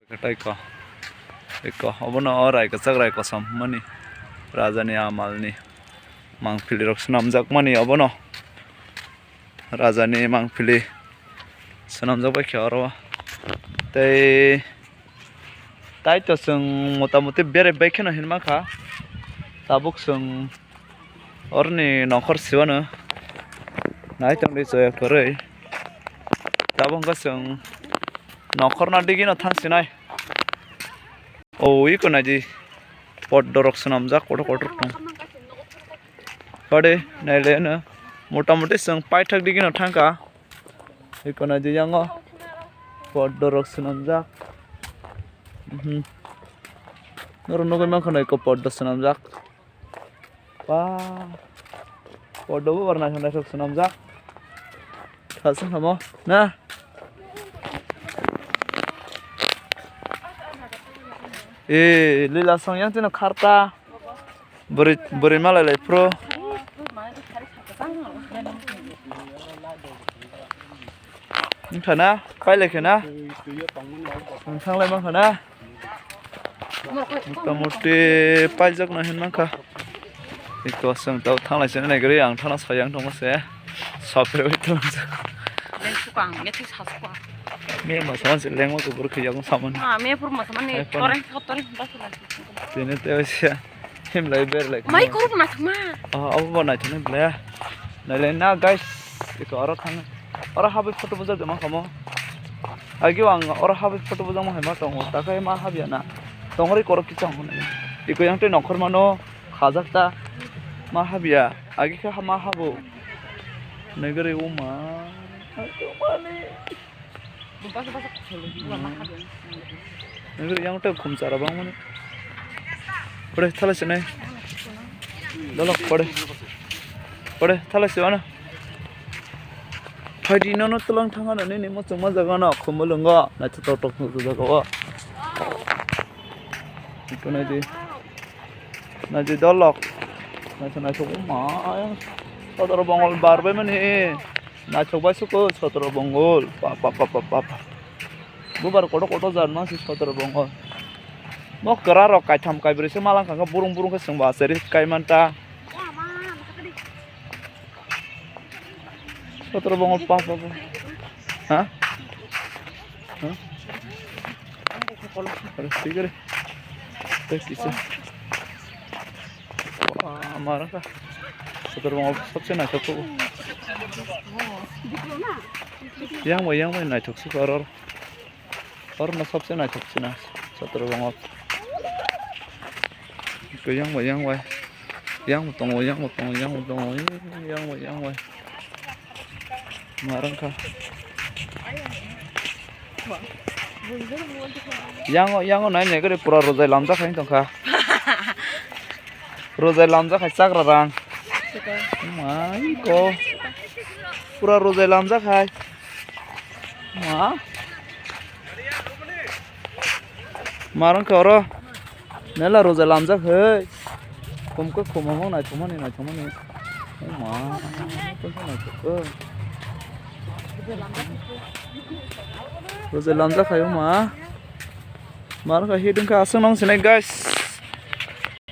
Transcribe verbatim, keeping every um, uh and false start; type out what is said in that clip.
Kwtai ko. Eko, obono o rai kwchak rai kosom mani. Rajani amalni mangpili rok swnamjak mani obono. Rajani mangpili swnamjak bai khe oro. Tei, tai to chwng mota moti bere bai kheno hinma kha. Tabuk chwng oroni nokhor siwano. Nai tongdi choya kwrwi. Tabuk hwnkha chwng nokhorno digino thangsinai. O iko naidi. Poddo rok swnamjak kotor kotor tong. Pade naileno. Mota moti chwng paithak digino thangkha. Iko naidi yango. Poddo rok swnamjak. Mhm. Noro nugwi mankha no iko poddo swnamjak. Ba. Poddo bo bar naithok naithok swnamjak. Thasung hamo na. E lila song yang chino kharta. Bwrwi bwrwi malai lai pro. Wngkha na, pailai khe na? Wng thanglai mankha na? Mota moti paijak no hinmankha. Iko chwng tau thanglai se nai gari ang thana soyang tongma se. Sopre bai tong. Leng suka ang, me thik sa suka. Me ma sama se lengma kubur khiyang saman. Ma, me pur ma sama ni. Hai, toreng, toreng, bas la. Tini te sia. Himlai berlai. Mai korok naithokma. Ah, abo bo naithoknai ble. Nailai na guys, iko oro thang. Oro habwi photo bujak de ma kamo. Agi ang oro habwi photo bujak ma hai ma tongo. Takai ma habya na. Tongri korok kichang hwnwi. Iko yang tei nongkhor mano khajak ta. Ma habya. Agi khe ma habo. Nagari uma. Nagari yang tei khum chara bang mani. Pore thala sinai. Dolok pore. Pore thala si ano. Phaidi nono tulang thang ano nini mo chuma jaga no khum lungo. Naithotok tok jaga o. Ito naidi. Naidi dolok. Naitho naitho ma. Sodor bongol bar bai mani. Naithok bai suko sotro bongol. Pa, pa, pa, pa, pa, pa. Bubar koto koto jar ma si sotro bongol. Mo kwra rok kaitham kaibrwi se malang kha burung burung khe chwng ba cheri kai man ta. Sotro bongol pa, pa, pa. Ha? Ha? Are, thik are. Tei kisa. Wah, marang kha. Sotro bongol sobse naithok kho. Yang bai, yang bai naithok si oro. Oro no sobse naithok si na. Sotro bongol. Yang bai, yang bai. Yang bo tongo, yang bo tongo, yang bo tongo. Yang bai, yang bai. Marang kha. Yango, yango nai nai gari pura rojai lamjak hai tongkha. Rojai lamjak hai chagra rang. Mai ko. Pura rojai lamjak hai. Ma. Marang kha oro. Mela rojai lamjak hai. Khum khe khum omo naithokmani naithokmani. Ma. Naithok khe. Rojai lamjak hai ma. Mar kha hidung kha aswk nang sinai guys.